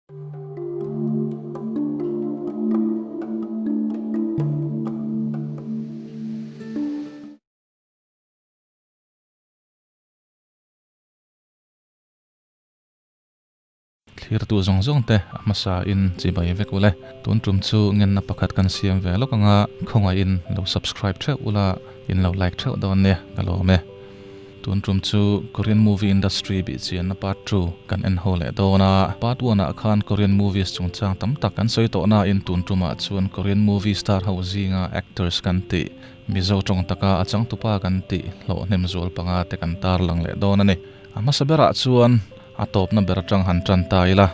Thlirtu zawng zawng te a hmasa in chibai vek ule. Tun tum chu ngenna pakhat kan siam ve lawk anga khawngaihin lo subscribe theuh ula in lo like theuh dawn nia ka lawm e. Tun tum chu Korean movie industry bih chianna part 2 kan en ho leh dawn a. Part 1 ah khan Korean movies chungchang tam tak kan sawi tawh na in tun tumah chuan Korean movie star ho zinga actors kan tih Mizo tawng taka a changtupa kan tih hlawh hnem zual panga te kan tarlang leh dawn a ni. A hmasa berah chuan a tawpna ber atang han tan ta ila.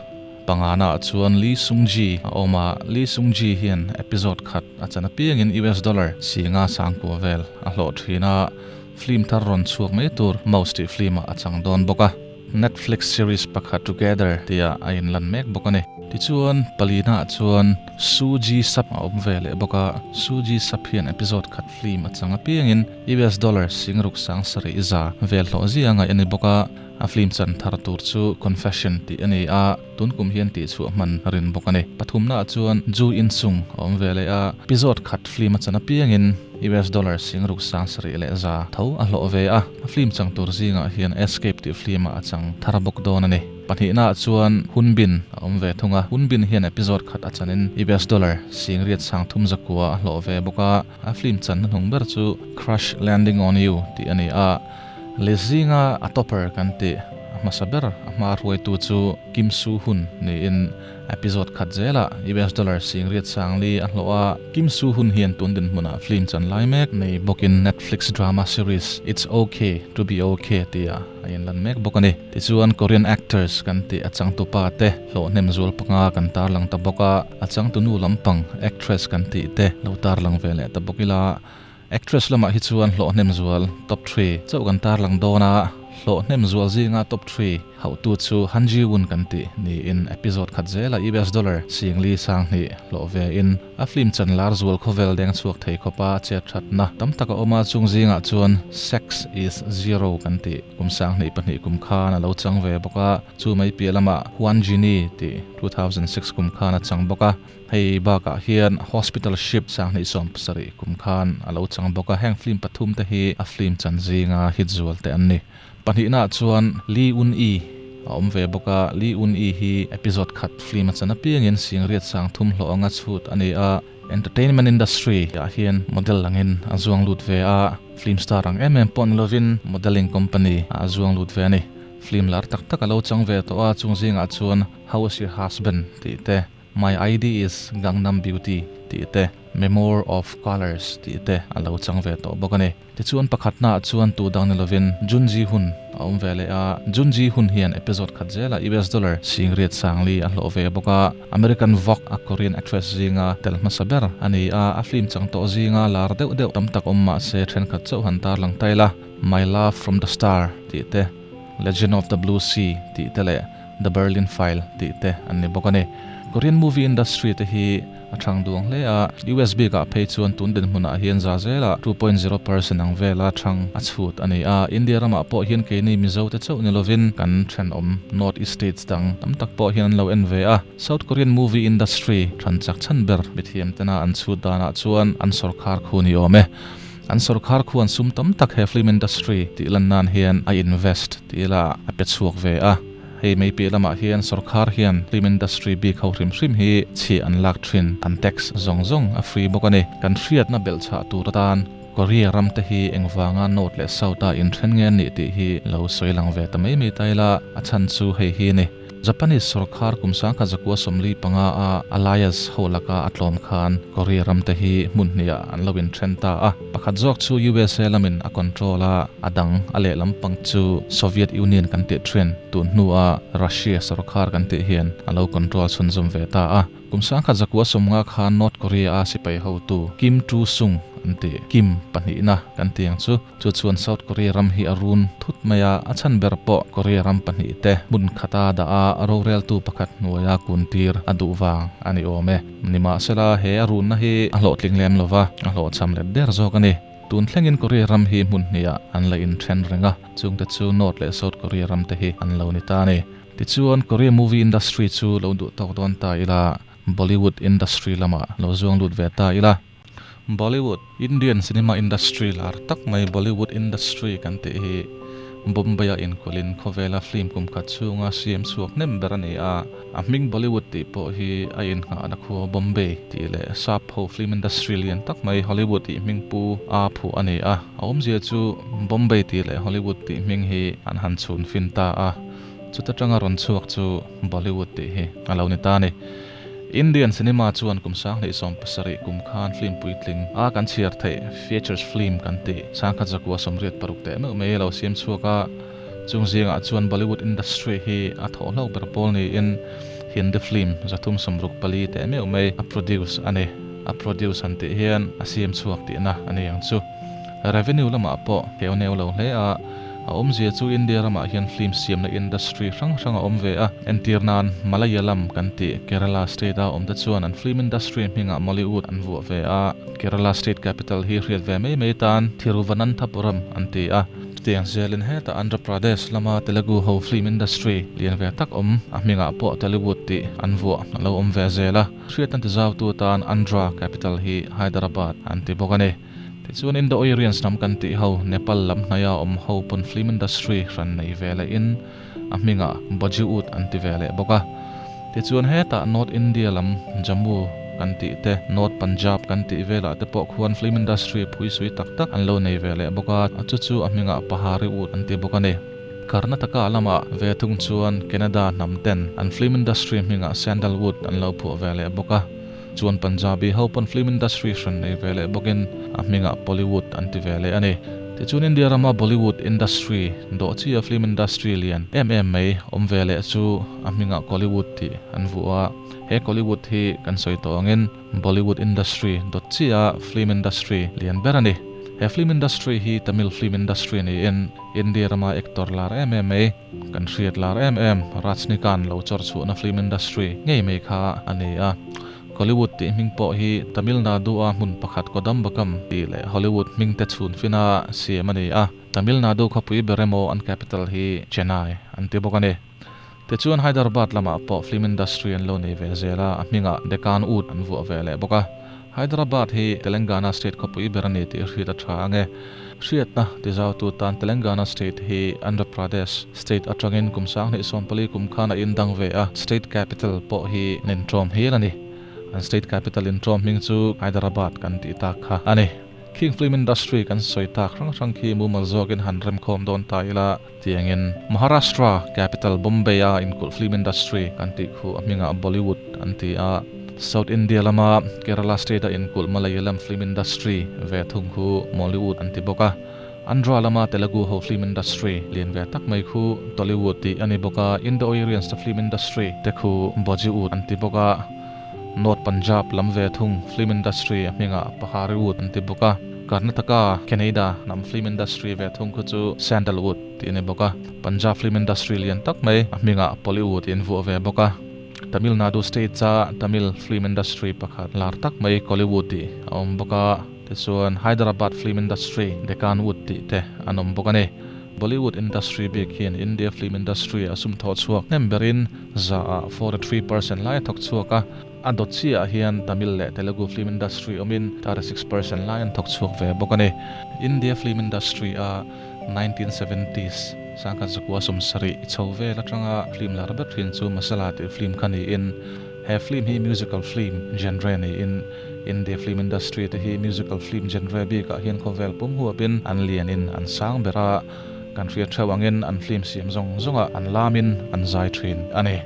Pangana ah chuan Lee Sung Ji a awm a, Lee Sung Ji hian episode khat a chan apiangin US dollar singa sangkua vel a hlawh thin a, film thar rawn chhuak mai tur Mouse tih film ah a chang dawn bawk a. Netflix series pakhat Together tih ah a inlan mek bawk a ni. Tichuan, palina ah chuan Soo Ji Sup a awm ve leh bawk a, Soo Ji Sup hian episode khat film a chang apiangin US dollar singruk sang sarih za vel hlawh zia ngaih a ni bawk a. A film chan thar tur chu Confession tih a ni a, tun kum hian tihchhuah hman rin bawk a ni. Pathumnaah chuan Ju In Sung a awm ve leh a, episode khat film a chan apiangin US dollar singruk sang sarih leh za tho a hlawh ve a, a film chang tur zingah hian Escape tih film ah a chang thar bawk dawn a ni. Pahnihnaah chuan Hun Bin a awm ve thung a, Hun Bin hian episode khat a chanin US dollar singriat sang thum zakua a hlawh ve bawk a, a film chan hnuhnung ber chu Crush Landing on You tih a ni a. Lehzinga a topper kan tih a hmasa ber a hma hruaitu chu Kim Soo Hun niin episode khat zelah US dollar singriat sangli a hlawh a. Kim Soo Hun hian tun dinhmunah film chan lai mek nei bawkin Netflix drama series It's Ok to Be Ok tia a inlan mek bawk a ni. Tichuan Korean actors kan tih a changtupa te hlawh hnem zual panga kan tarlang ta bawk a, a changtunu lampang actress kan tih te lo tarlang ve leh ta bawk ila. Actress lamah hi chuan hlawhhnem zual top 3 chauh kan tarlang dawn a, hlawhhnem zual zinga top 3 hauhtu chu Han Ji Won kan tih niin episode khat zela US dollar singli sanghnih hlawh ve in a film chan lar zual khawvel deng chhuak thei khawpa chet thatna tam tak a awm a, chung zingah chuan Sex is Zero kan tih kum 2002 kum khan a lo chang ve bawk a, chu mai piah lamah Hwan Jin-i tih 2006 kum khan a chang bawk a. Hei bakah hian Hospital Ship 2017 kum khan a lo chang bawk a, heng film pathum te hi a film chan zinga hit zual te an ni. Pahnihnaah chuan Lee Un-i a awm ve bawk a, Lee Un-i hi episode khat film a chan apiangin singriat sang thum hlawh anga chhut a ni a, entertainment industry ah hian model angin a zuang lut ve a, film star ang em em pawh ni lovin modelling company ah a zuang lut ve a ni. Film lar tak tak a lo chang ve tawh a, chung zingah chuan How Is Your Husband tih te, My ID is Gangnam Beauty tih te, Memoir of Colors tih te a lo chang ve tawh bawk a ni. Tichuan pakhatnaah chuan tu dang ni lovin Jun Ji Hun a awm ve leh a, Jun Ji Hun hian episode khat zelah US dollar singriat sangli a hlawh ve bawk a, American Vogue a Korean actress zinga tel hmasa ber a ni a, a film chang tawh zinga lar deuh deuh tam tak awm mah se thenkhat chauh han tarlang ta ila, My Love from the Star tih te, Legend of the Blue Sea tih te leh The Berlin File tih te an ni bawk a ni. Korean movie industry te hi a thang duang hle a, US bikah phei chuan tun dinhmunah hian za zelah 2.0% ang vela thang a chhut a ni a. India ramah pawh hian keini Mizo te chauh ni lovin kan thenawm North East states dang tam tak pawh hian an lo en ve a. South Korean movie industry than chak chhan ber mithiam tena an chhut danah chuan an sawrkhar khu ni awm e. An sawrkhar khu an sum tam tak he film industry tih lan nan hian a invest tih ila a pe chhuak ve a. Hei mai piah lamah hian sawrkhar hian film industry bik ho hrim hrim hi chhiah an lak thin, an tax zawng zawng a free bawk a ni. Kan hriatna belhchhah tur atan Korea ram te hi engvanga North leh South a inthen nge an nih tih hi lo sawi lang ve ta mai mai ta ila, a chhan chu hei hi a ni. Japanese sawrkhar kum 1945 a Alliance ho laka a tlawm khan Korea ram te hi hmun hniah an lo inthen ta a. Pakhat zawk chu USA lamin a control a, a dang a lehlam pang chu Soviet Union kan tih thin tun hnua Russia sawrkhar kan tih hian a lo control chhunzawm ve ta a. Kum 1950 khan North Korea a sipai hotu Kim Tu Sung an ti, Kim pahnihna kan ti ang chu. Chu chuan South Korea ram hi a run thut mai a, a chhan ber pawh Korea ram pahnih te hmun khata dah a roreltu pakhat hnuaia kuntir a duh vang a ni awm e. Nimahsela he a runna hi a hlawhtling lem lova, a hlawhchham let der zawk a ni. Tun thlengin Korea ram hi hmun hniah an la inthen reng a, chungte chu North leh South Korea ram te hi an lo ni ta a ni. Tichuan Korea movie industry chu lo duh tawk dawn ta ila, Bollywood industry lamah lo zuang lut ve ta ila. Bollywood, Indian cinema industry lar tak mai Bollywood industry kan tih hi Bombay-a inkulhin khawvela film kum khat chhunga siam chhuak hnem ber a ni a. A hming Bollywood tih pawh hi a innghahna khua Bombay tih leh sap ho film industry lian tak mai Hollywood tih hming pu a phuah a ni a. A awmzia chu Bombay tih leh Hollywood tih hming hi an han chhun fin ta a. Chuta tanga rawn chhuak chu Bollywood tih hi a lo ni ta a ni. Indian cinema chuan kum 2017 kum khan film puitling a kan chhiar theih features film kan tih 1186 teh meuh mai a lo siam chhuak a. Chung zingah chuan Bollywood industry hi a thawhlo ber pawl niin Hindi film 364 teh meuh mai a produce a ni. A produce han tih hian a siam chhuak tihna a ni ang chu. Revenue lamah pawh heu neu lo hle a, a awmzia chu India ramah hian film siamna industry hrang hrang a awm ve a. Entir nan Malayalam kan tih Kerala state a awm te chuan an film industry hmingah Mollywood an vuah ve a. Kerala state capital hi hriat ve mai mai tan Thiruvananthapuram an ti a. Chutiang zelin hetah Andhra Pradesh lama Telugu ho film industry lian ve tak awm a hmingah pawh Tellywood tih an vuah a lo awm ve zel a. Hriatna tizautu tan Andhra capital hi Hyderabad an ti bawk a ni. Tichuan Indo-Aryans hnam kan tih ho Nepal lam hnaia awm ho pawn film industry hran nei ve lehin a hmingah Bojywood an ti ve leh bawk a. Tichuan hetah North India lam Jammu kan tih te, North Punjab kan tih velah te pawh khuan film industry phuisui tak tak an lo nei ve leh bawk a, chu chu a hmingah Pahariwood an ti bawk a ni. Karnataka lamah ve thung chuan Canada hnam ten an film industry hmingah Sandalwood an lo phuah ve leh bawk a. Chuan Punjabi ho pawn film industry hran nei ve leh bawkin a hmingah Pollywood an ti ve leh a ni. Tichuan India rama Bollywood industry dawh chi a film industry lian em em mai awm ve leh chu a hmingah Kollywood tih an vuah a. He Kollywood hi kan sawi tawh angin Bollywood industry dawt chi a film industry lian ber a ni. He film industry hi Tamil film industry niin India rama actor lar em em mai Kan hriat lar em em, Rajnikant lo chawr chhuahna film industry ngei mai kha a ni a. Kollywood tih hming pawh hi Tamil Nadu-a hmun pakhat Kodambakkam tih leh Hollywood hming te chhun fina siam a ni a. Tamil Nadu khawpui ber emaw an capital hi Chennai an ti bawk a ni. Tichuan Hyderabad lamah pawh film industry an lo nei ve zel a, a hmingah Deccan Oud an vuah ve leh bawk a. Hyderabad hi Telangana state khawpui ber a ni tih hriat a tha ang e. Hriatna tizautu tan Telangana state hi Andhra Pradesh state atangin kum 2014 kum khan a indang ve a, state capital pawh hi an intawm hial a ni. An state capital intawm hming chu Hyderabad kan tih tak kha a ni. Khing film industry kan sawi tak hrang hrang khi mumal zawkin han remkhawm dawn ta ila tiangin Maharashtra capital Bombay a inkulh film industry kan tih khu a hmingah Bollywood an ti a, South India lama Kerala state a inkulh Malayalam film industry ve thung khu Mollywood an ti bawk a, Andhra lama Telugu ho film industry lian ve tak mai khu Tollywood tih a ni bawk a, Indo-Aryans te film industry te khu Bojywood an ti bawk a. North Punjab lam ve thung film industry a hmingah Pahariwood an ti bawk a, Karnataka, Canada hnam film industry ve thung khu chu Sandalwood tih a ni bawk a, Punjab film industry lian tak mai a hmingah Pollywood tih an vuah ve bawk a, Tamil Nadu state cha Tamil film industry pakhat lar tak mai Kollywood tih a awm bawk a, tichuan Hyderabad film industry Deccanwood tih te an awm bawk a ni. Bollywood industry bik hian India film industry a sum thawh chhuak hnem berin za ah 43% lai a thawk chhuak a, a dawt chiah ah hian Tamil leh Telugu film industry awmin 36% lai an thawk chhuak ve bawk a ni. India film industry a 1970s 1970 chho vel atanga film lar ber thin chu Masala tih film kha niin he film hi musical film genre niin India film industry te hi musical film genre bikah hian khawvel pum huapin an lianin an sang ber a, kan hriat theuh angin an film siam zawng zawngah an lamin an zai thin a ni.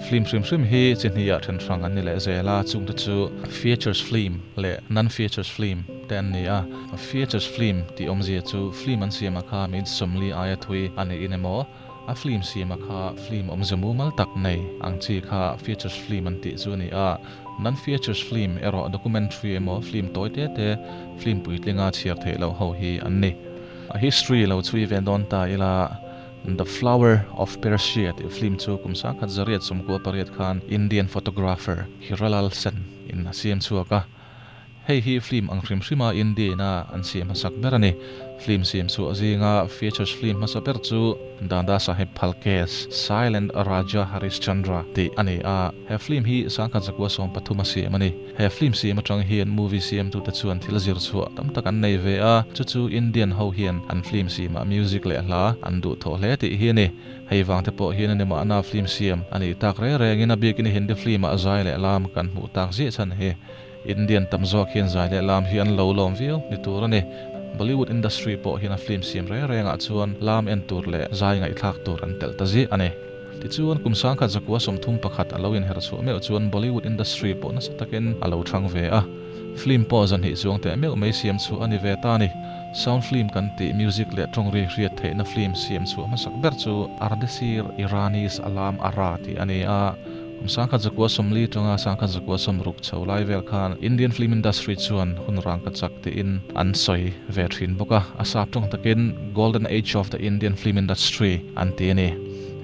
Film hrim hrim hi chi hniah then hrang an ni leh zel a, chungte chu features film leh non-features film te an ni a. Features film tih awmzia chu film an siamah kha min sawmli aia thui a niin emaw, A film siama kha film awmze mumal tak nei ang chi kha features film an tih chu a ni a. Non-features film erawh documentary emaw film tawi te te, film puitlinga chhiar theih loh ho hi an ni. A history lo chhui ve dawn ta ila, The Flower of Persia tih film chu kum 1998 khan Indian photographer Hiralal Sen in a siam chhuak a. Hei hi film ang hrim hrima India ina an siam hmasak ber a ni. Film siam chhuah zinga features film hmasa ber chu Dada Saheb Phalke's Silent Raja Harishchandra tih a ni a, he film hi 1913 a siam a ni. He film siam atang hian movie siamtute chuan thil zir chhuah tam tak an nei ve a, chu chu Indian ho hian an film siamah music leh hla an duhthawh hle tih hi a ni. Hei vangte pawh hian a ni mahna film siam a nih tak reng rengin a bikin Hindi film-ah zai leh lam kan hmuh tak ziah chhan hi. Indian tam zawk hian zai leh lam hi an lo lawm viau ni tur a ni. Bollywood industry pawh hian a film siam reng rengah chuan lam en tur leh zai ngaihthlak tur an telh ta ziah a ni. Tichuan, kum 1931 a lo inher chhuah meuh chuan Bollywood industry pawh nasa takin a lo thang ve a. Film pawh zanhnih chuang teh meuh mai siam chhuah a ni ve ta a ni. Sound film kan tih music leh tawngri hriat theihna film siam chhuah hmasak ber chu Ardeshir Irani's Alam Ara tih a ni a. Kum 1940 tanga 1960 chho lai vel khan Indian film industry chuan hun rang ka chak tiin an sawi ve thin bawk a, a sap tawng takin Golden Age of the Indian Film Industry an ti a ni.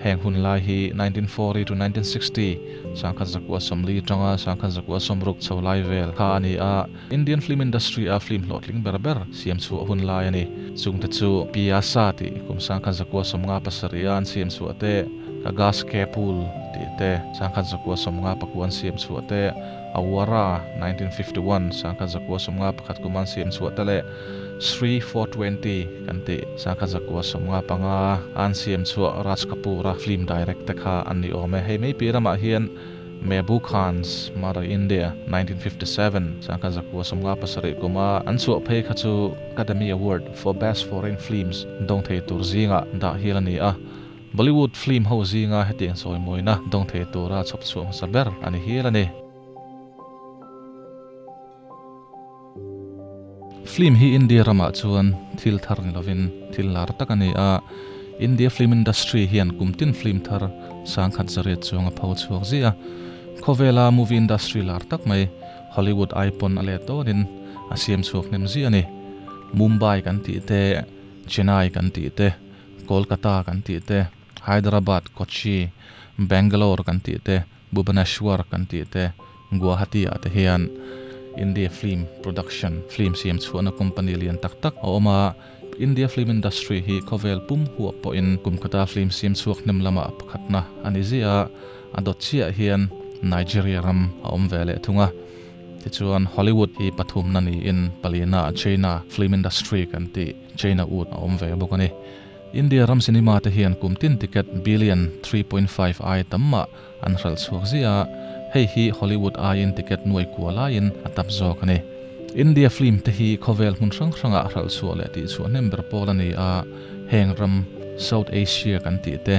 Heng hun lai hi 1940 to 1960, 1940 tanga 1960 chho lai vel kha a ni a, Indian film industry a film hlawhtling ber ber siam chhuah hun lai a ni. Chungte chu Piyasa tih kum 1957 a an siam chhuah te, Kagas Ke Phool tih te, 1959 an siam chhuah te, Awara 1951, 1951 kum an siam chhuah te leh Sri 420 kan tih 1955 an siam chhuah Raj Kapoor-a film direct te kha an ni awm e. Hei mai piah lamah hian Mehboob Khan's Mother India 1957, 1957 kuma an chhuah phei kha chu Academy Award for Best Foreign Films dawng thei tur zingah dah hial a ni a. Bollywood film ho zinga hetiang chawimawina dawng thei tura chhawp chhuah hmasa ber a ni hial a ni. Film hi India ramah chuan thil thar ni lovin thil lar tak a ni a, India film industry hian kum tin film thar 1,100 chuang a pho chhuak ziah a. Khawvela movie industry lar tak mai Hollywood ai pawn a let dawnin a siam chhuak hnem ziah a ni. Mumbai kan tih te, Chennai kan tih te, Kolkata kan tih te, Hyderabad, Kochi, Bangalore kan tih te, Bhubaneswar kan tih te, Guwahati ah te hian India film production, film siam chhuahna company lian tak tak a awm a. India film industry hi khawvel pum huap pawhin kum khata film siam chhuak hnem lamah pakhatna a ni ziah a, a dawt chiah hian Nigeria ram a awm ve leh thung a. Tichuan Hollywood hi pathumna niin palina China film industry kan tih China ut a awm ve bawk a ni. India ram cinema te hian kum tin ticket billion 3.5 ai tam mah an hralh chhuak ziah a, hei hi Hollywood aiin ticket nuai kua laiin a tap zawk a ni. India film te hi khawvel hmun hrang hrangah hralh chhuah leh tihchhuah hnem ber pawl a ni a, heng ram South Asia kan tih te,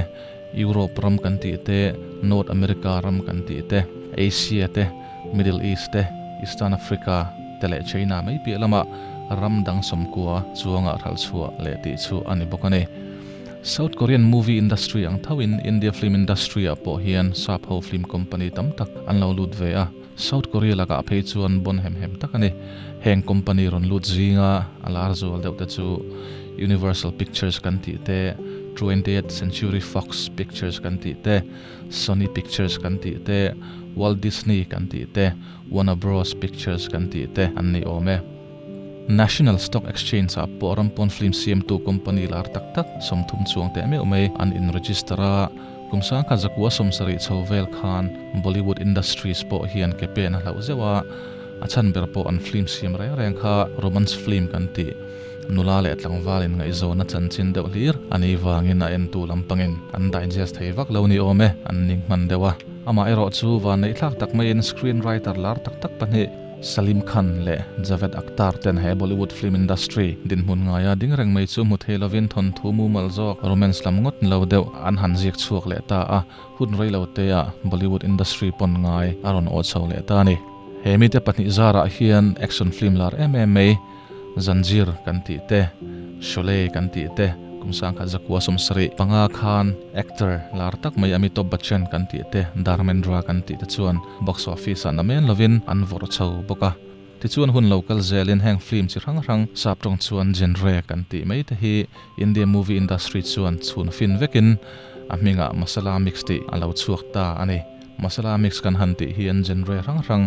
Europe ram kan tih te, North America ram kan tih te, Asia te, Middle East te, Eastern Africa te leh China mai piah lamah ram dang sawmkua chuangah hralh chhuah leh tih chu a ni bawk a ni. South Korean movie industry ang thoin India film industry ah pawh hian sap ho film company tam tak an lo lut ve a, South Korea lakah phei chuan bon hem hem tak a ni. Heng company rawn lut zinga a lar zual deuh te chu Universal Pictures kan tih te, 20th Century Fox Pictures kan tih te, Sony Pictures kan tih te, Walt Disney kan tih te, Warner Bros Pictures kan tih te an ni awm e. National Stock Exchange ah pawh rampawn film siamtu company lar tak tak 30 chuang teh meuh mai an in register a, kum 1970 chho vel khan Bollywood industries pawh hian ke pen a hlauh zeuh a, a chhan ber pawh an film siam reng reng kha romance film kan tih nula leh tlangval in ngaihzawn a chanchin deuh hlir a nih vangin a entu lampangin an digest thei vak lo ni awm e, an ning hman deuh a. Amaherawh chu vanneihthlak tak maiin screen writer lar tak tak pahnih Salim Khan leh Javed Akhtar ten he Bollywood film industry dinhmun ngaia ding reng mai chu hmu thei lovin thawnthu mumal zawk romance lam ngawt ni lo deuh an han ziak chhuak leh ta a, hun rei lo teah Bollywood industry pawn ngai a rawn aw chho leh ta a ni. He mite pahnih zarah hian action film lar em em mai Zanjeer kan tih te, Sholay kan tih te, kum 1975 khan actor lar tak mai Amitabh Bachchan kan tih te, Dharmendra kan tih te chuan box office ah namen lovin an vawrh chho bawk a. Tichuan hun lo kal zelin heng film chi hrang hrang sap tawng chuan genre kan tih mai te hi India movie industry chuan chhun fin vekin a hmingah masala mix tih a lo chhuak ta a ni. Masala mix kan han tih hian genre hrang hrang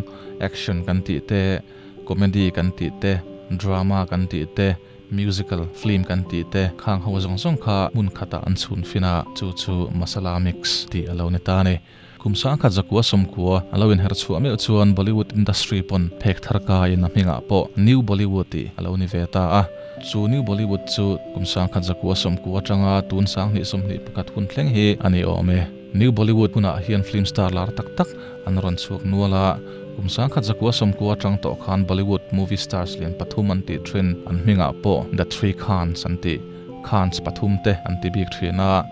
action kan tih te, Comedy kan tih te, drama kan tih te, musical film kan tih te khang ho zawng zawng kha hmun khatah an chhun fin a, chu chu masala mix tih a lo ni ta a ni. Kum 1990 a lo inher chhuah meuh chuan Bollywood industry pawn phek thar kaiin a hmingah pawh New Bollywood tih a lo ni ve ta a. Chu New Bollywood chu kum 1990 atanga tun 2021 hun thleng hi a ni awm e. New Bollywood hunah hian film star lar tak tak an rawn chhuak nual a, kum 1990 atang tawh khan Bollywood movie stars lian pathum an tih thin, an hmingah pawh The Three Khans an tih, Khans pathum te an ti bik thin a.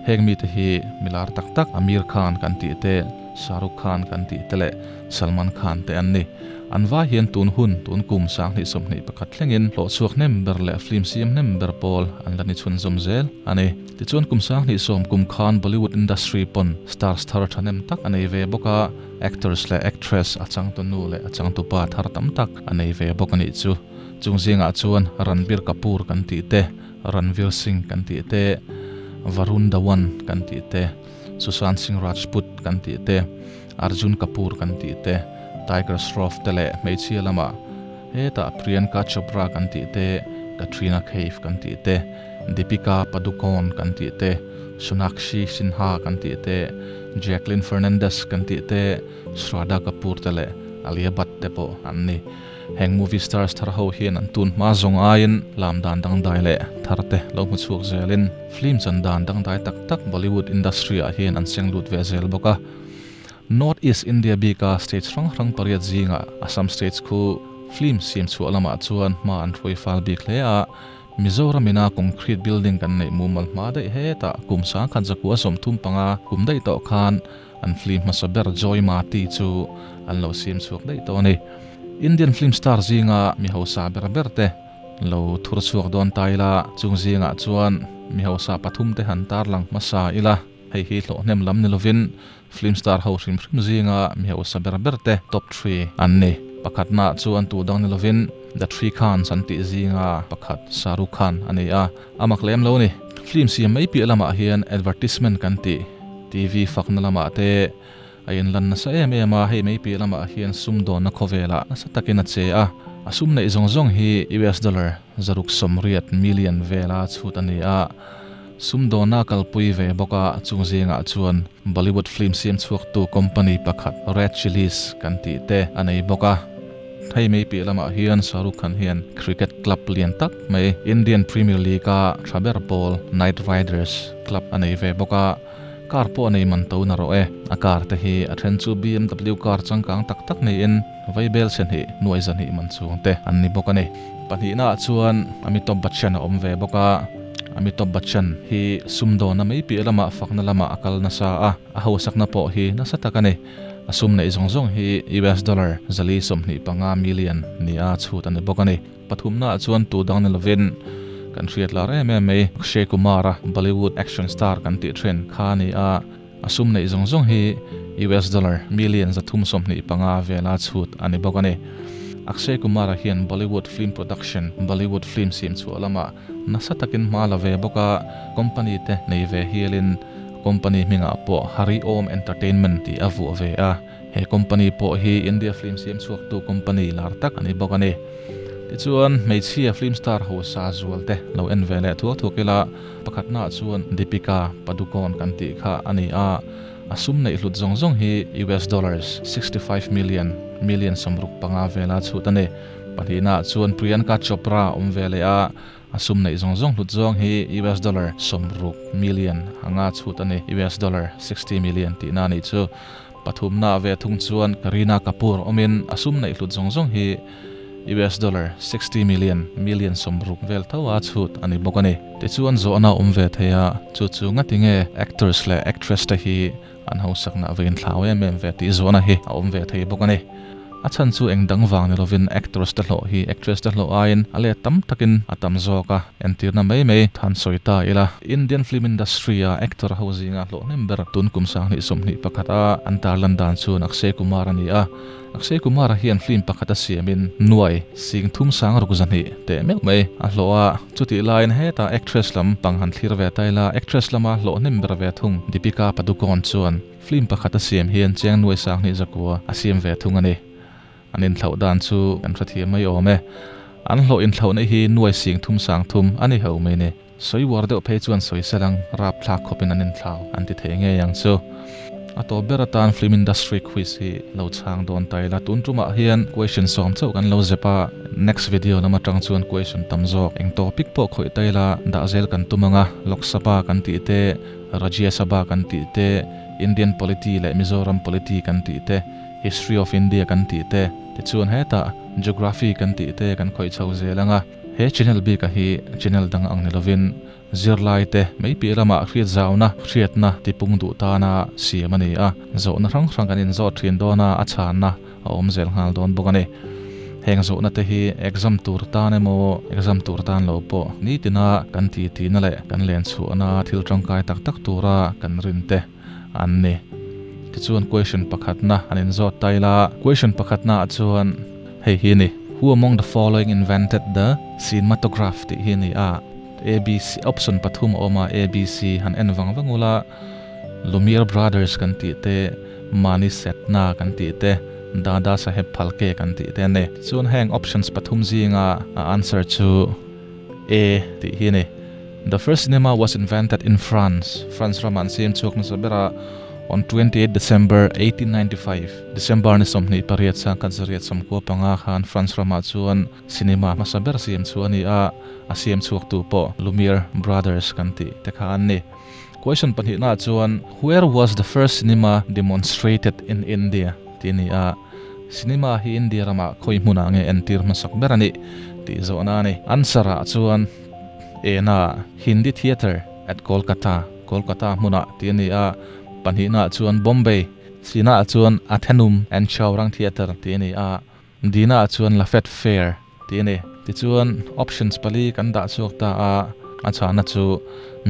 Heng mite hi milar tak tak Aamir Khan kan tih te, Shah Rukh Khan kan tih te leh Salman Khan te an ni. An vai hian tun hun, tun kum 2021 thlengin hlawhchhuak hnem ber leh film siam hnem ber pawl an la ni chhunzawm zel a ni. Tichuan kum 2010 kum khan Bollywood industry pawn stars thar thahnem tak a nei ve bawk a, actors leh actress a changtu nu leh a changtu pa thar tam tak a nei ve bawk a nih chu. Chung zingah chuan Ranbir Kapoor kan tih te, Ranveer Singh kan tih te, Varun Dhawan kan tih te, Sushant Singh Rajput kan tih te, Arjun Kapoor kan tih te, Tiger Shroff te leh hmeichhia lamah hetah Priyanka Chopra kan tih te, Katrina Kaif kan tih te, Deepika Padukone kan tih te, Sonakshi Sinha kan tih te, Jacqueline Fernandez kan tih te, Shraddha Kapoor te leh Alia Bhatt te pawh an ni. Heng movie stars thar ho hian an tun hma zawng aiin lam dan dangdai leh thar te lo hmu chhuak zelin film chan dan dangdai tak tak Bollywood industry ah hian an seng lut ve zel bawk a. North East India bika states hrang hrang pariat zingah Assam states khu film siam chhuah lamah chuan hma an hruai fal bik hle a, Mizoram ina concrete building kan neih mumal hma daih hetah kum 1935 kum daih tawh khan An film hmasa ber Joy Mati chu an lo siam chhuak daih tawh a ni. Indian film star zinga mi hausa ber ber te lo thur chhuak dawn ta ila, chung zingah chuan mi hausa pathum te han tarlang hmasa ila, hei hi hlawhhnem lam ni lovin film star ho hrim hrim zinga mi hausa ber ber te top three an ni. Pakhatnaah chuan tu dang ni lovin The Three Khans an tih zinga pakhat Shah Rukh Khan a ni a, a mak lem lo a ni. Film siam mai piah lamah hian advertisement kan tih. TV fakna lamah te a inlan nasa em em a, hei mai piah lamah hian sumdawnna khawvelah nasa takin a che a, a sum neih zawng zawng hi US dollar zaruk sawmriat million vela chhut a ni a, sumdawnna a kalpui ve bawk a, chung zingah chuan Bollywood film siam chhuaktu company pakhat Red Chillies kan tih te a nei bawk a. Hei mai piah lamah hian Shah Rukh Khan hian cricket club lian tak mai Indian Premier League-a tha ber pawl Knight Riders club a nei ve bawk a, car pawh a nei man to na rawh e. A car te hi a then chu BMW car changkang tak tak niin vaibel chhe hnih nuai zahnih man chung te an ni bawk a ni. Pahnihnaah chuan Amitabh Bachchan a awm ve bawk a, Amitabh Bachchan hi sumdawnna mai piah lamah fakna lamah a kal nasa a, a hausakna pawh hi nasa tak a ni. A sum neih zawng zawng hi US dollar 425 million nia chhut a ni bawk a ni. Pathumnaah chuan tu dang ni lovin kan hriat lar em em mai Akshay Kumar-a Bollywood action star kan tih thin kha a ni a, a sum neih zawng zawng hi US dollar million 325 vela chhut a ni bawk a ni. Akshay Kumar-a hian Bollywood film production, Bollywood film siam chhuah lamah nasa takin hma la ve bawk a, company te nei ve hialin Company hmingah pawh Hari Om Entertainment tih a vuah ve a, he company pawh hi India film siam chhuaktu company lar tak a ni bawk a ni. Tichuan, hmeichhia film star ho sa zual te lo en ve leh thuak thuak ila, pakhatnaah chuan Deepika Padukone kan tih kha a ni a, a sum neih hlut zawng zawng hi US dollars 65 million, million 65 vela chhut a ni. Pahnihnaah chuan Priyanka Chopra a awm ve leh a, A sum neih zawng zawng hlut zawng hi US dollar 60 million anga chhut a ni, US dollar 60 million tihna a nih chu. Pathumna ve thung chuan Kareena Kapoor awmin a sum neih hlut zawng zawng hi US dollar 60 million, million 60 vel tho a chhut a ni bawk a ni. Tichuan zawhna awm ve thei a, chu chu ngati nge actors leh actress te hi An hausakna va inthlau em em ve tih zawhna hi a awm ve thei bawk a ni. A chhan chu eng dang vang ni lovin actors te hlawh hi actress te hlawh aiin a let tam takin a tam zawk a, entirna mai mai than sawi ta ila. Indian film industry a actor ho zinga hlawh hnem ber tun kum 2021 a an tarlan dan chuan Akshay Kumar a ni a. Akshay Kumar-a hian film pakhat a siamin nuai sing thum sang ruk zahnih teh meuh mai a hlawh a, chutih laiin hetah actress lam pang han thlir ve ta ila, actress lama hlawh hnem ber ve thung Deepika Padukone chuan film pakhat a siam hian cheng nuai sang hnih zakua a siam ve thung a ni. An inthlauh dan chu kan hrethiam mai awm e. An hlawh inthlauhna hi nuai sing thum sang thum a ni ho mai ni. Sawi uar deuh phei chuan sawi selang rapthlak khawpin an inthlau an ti thei ngei ang chu. A tawp ber atan film industry quiz hi lo chhang dawn ta ila. Tun tumah hian question sawm chauh kan lo zep a, next video lam atang chuan question tam zawk eng topic pawh khawih ta ila dah zel kan tum ang a, Lok Sabha kan tih te, Rajya Sabha kan tih te, Indian polity leh Mizoram polity kan tih te, History of India kan tih te, tichuan hetah Geography kan tih te kan khawih chho zel ang a. He channel bika hi channel dang ang ni lovin zirlai te mai piah lamah hriat zauna, hriatna tipung duh tana siam a ni a, zawhna hrang hrang kan inzawt thin dawn a, a chhanna a awm zel nghal dawn bawk a ni. Heng zawhna te hi exam tur tan emaw, exam tur tan lo pawh nitina kan titi na leh kan len chhuahna thil tangkai tak tak tura kan rin te an ni. Tichuan question pakhatna an inzawt ta ila, question pakhatna ah chuan hei hi a ni, Who among the following invented the cinematograph tih hi a ni a, A B C option pathum a awm a, A B C han en vang vang ula, Lumiere Brothers kan tih te, Mani Setna kan tih te, Dada Saheb Phalke kan tih te a ni. Chuan heng options pathum zinga a answer chu A tih hi a ni. The first cinema was invented in France, France ramah an siam chhuak hmasa ber a, on 28 December 1895. December ni 28 sangkhat zariat sawmkua panga khan France ramah chuan cinema hmasa ber siam chhuah a ni a, a siam chhuaktu pawh Lumiere Brothers kan tih te kha an ni. Question pahnihnaah chuan Where was the first cinema demonstrated in India? tih a ni a, cinema hi India ramah khawi hmunah nge entir hmasak ber a nih tih zawhna a ni. Answer ah chuan Ena Hindi Theatre at Kolkata, Kolkata hmunah tih a ni a, pahnihnaah chuan Bombay, Sinaah chuan Athenaeum and Chaurang Theatre tih a ni a, Dinaah chuan Lafayette Fair tih a ni. Tichuan options pali kan dah chhuak ta a, a chhahna chu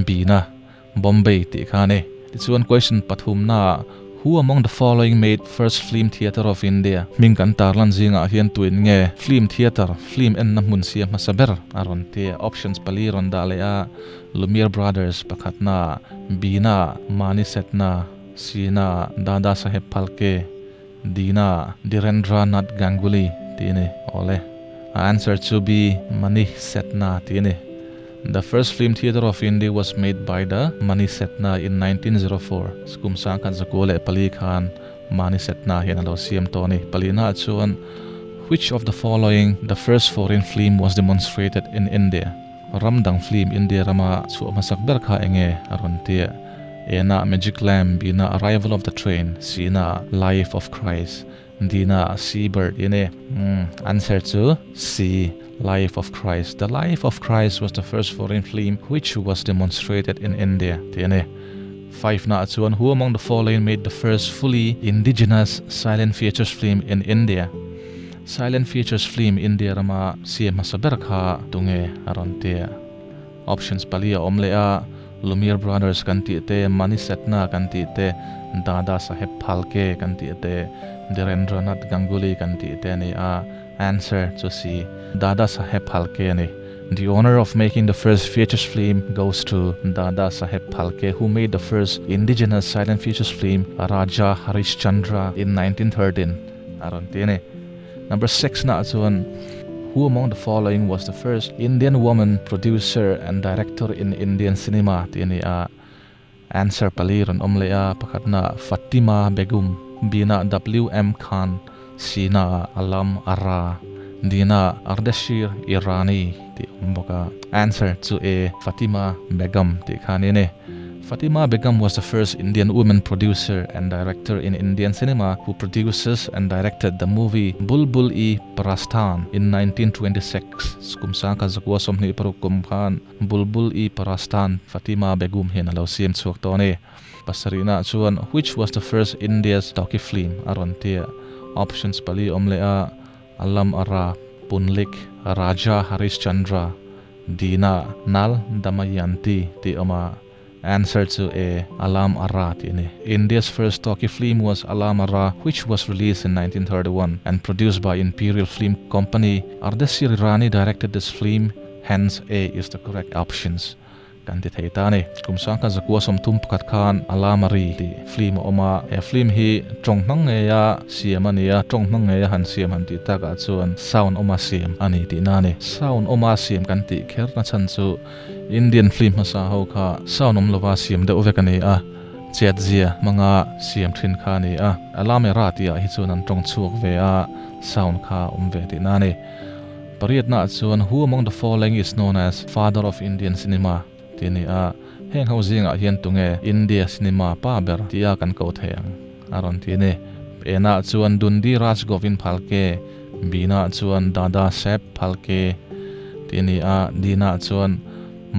Bina, Bombay tih kha a ni. Tichuan question pathumnaah Who among the following made first film theatre of India? Hming kan tarlan zingah hian tuin nge film theatre, film enna hmun sia hmasa ber a rawn ti a, options pali rawn dah leh a, Lumiere Brothers pakhatna, Bina, Mani Setna, Sina, Dada Saheb Phalke, Dina, Dhirendra Nath Ganguly tih a ni. Awle, a answer chu B, Mani Setna tih a ni. The first film theatre of India was made by the Mani Setna in 1904. Kum sangkhat zakua leh pali khan Mani Setna hian a lo siam tawh a ni. Palina ah chuan Which of the following the first foreign film was demonstrated in India? Ram dang film India rama chhuah hmasak ber kha enge a rawn ti a? Ena Magic Lamp, Bina Arrival of the Train, Sina Life of Christ, Dina Seabird i ni. Answer chu C, Life of Christ. The Life of Christ was the first foreign film which was demonstrated in India tih a ni. Five naah chuan Who among the following made the first fully indigenous silent features film in India? Silent features film India rama siam hmasa ber kha tunge a rawn ti a. Options pali a awm leh a, Lumiere Brothers kan tih te, Mani Setna kan tih te, Dada Saheb Phalke kan tih te, Dhirendranath Ganguly kan tih te a ni a, answer chu si Dada Saheb Phalke a ni. The honour of making the first features film goes to Dada Saheb Phalke who made the first indigenous silent features film Raja Harishchandra in 1913 a rawn ti a ni. Number six naah chuan Who among the following was the first Indian woman producer and director in Indian cinema tih a ni a, answer pali rawn awm leh a, pakhatna Fatima Begum, Bina WM Khan, Sina Alam Ara, Dina Ardeshir Irani tih a awm bawk a, answer chu A Fatima Begum tih kha a ni a ni. Fatima Begum was the first Indian woman producer and director in Indian cinema who produces and directed the movie Bulbul-e Prasthan in 1926. Kum sangkhat zakua 26 kum khan Bulbul-e Prasthan Fatima Begum hian a lo siam chhuak tawh a ni. Pasarihnaah chuan which was the first India's talkie film a rawn ti a, options pali awm leh a, Alam Ara, Punlik, Raja Harishchandra, Dina, Nal Damayanti tih awm a, answer chu A, Alam Ara tih a ni. India's first talkie film was Alam Ara which was released in 1931 and produced by Imperial Film Company. Ardeshir Irani directed this film, hence A is the correct options. Kan ti thei ta ni. Kum 1931 khan Alamari tih film a awm a, he film hi tawng hmang ngeia siam a ni a, tawng hmang ngeia han siam han tih takah chuan sound awma siam a ni tihna a ni. Sound awma siam kan tih kher na chhan chu Indian film hmasa ho kha sound awm lova siam deuh vek a ni a, chet zia hmanga siam thin kha a ni a. Alamera tihah hi chuan an tawng chhuak ve a, sound kha a awm ve tihna a ni. Pariatnaah chuan Who among the following is known as father of Indian cinema? tih a ni a, heng ho zingah hian tunge India cinema pa ber tia kan ko thei ang a rawn ti a ni. Enah chuan Dundi Raj Govind Phalke, Bina chuan Dada Saheb Phalke tih a ni a, Dina chuan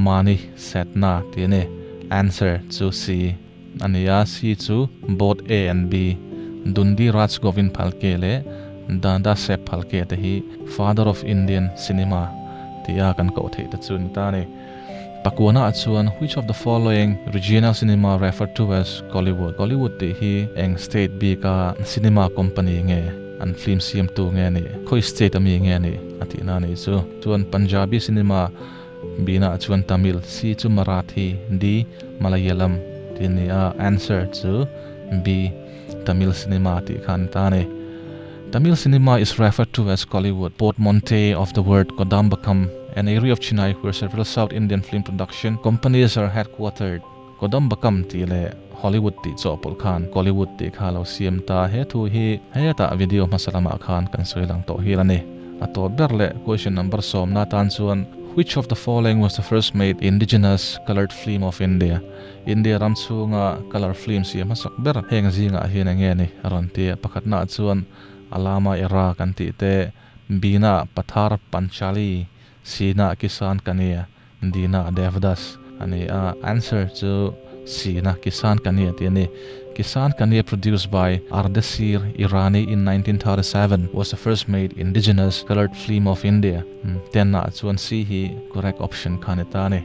Mani Setna tih a ni. Answer chu C a ni a, C chu both A and B, Dundi Raj Govind Phalke leh Dada Saheb Phalke te hi Father of Indian Cinema tia kan koh theih te chu ni ta a ni. Pakuana ah chuan which of the following regional cinema referred to as Kollywood? Kollywood tih hi eng state bika cinema company nge an film siamtu nge a nih? Khawi state ami nge a nih? A tihna a nih chu. Chuan Punjabi cinema Bina ah chuan Tamil, C chu Marathi, D Malayalam tih a ni a, answer chu B Tamil cinema tih kha a ni ta a ni. Tamil cinema is referred to as Kollywood, portmanteau of the word Kodambakkam, an area of Chennai where several South Indian film production companies are headquartered. Kodambakkam tih leh Hollywood tih chawhpawlh khan Kollywood tih kha lo siam ta. He thu hi hetah video hmasa lamah khan kan sawi lang tawh hial a ni. A tawp ber leh question number sawmna atan chuan Which of the following was the first made indigenous coloured film of India? India ram chhunga colour film siam hmasak ber heng zingah hian eng nge ni a rawn ti a, pakhatnaah chuan Alama Era kan tih te, Bina Pathar Panchali, Sina Kisan Kania, Dina Devdas a ni a, answer chu Sina Kisan Kania tih a ni. Kisan Kania produced by Ardeshir Irani in 1937 was the first made indigenous coloured film of India. Ten-ah chuan C hi correct option kha a ni ta a ni.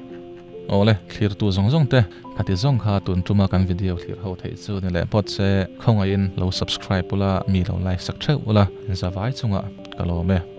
Awle, thlirtu zawng zawng te, khati zawng kha tun tuma kan video thlir ho theih chu ni leh phawt se, khawngaihin lo subscribe ula, mi lo like sak theuh ula, zavai chungah ka lawm e.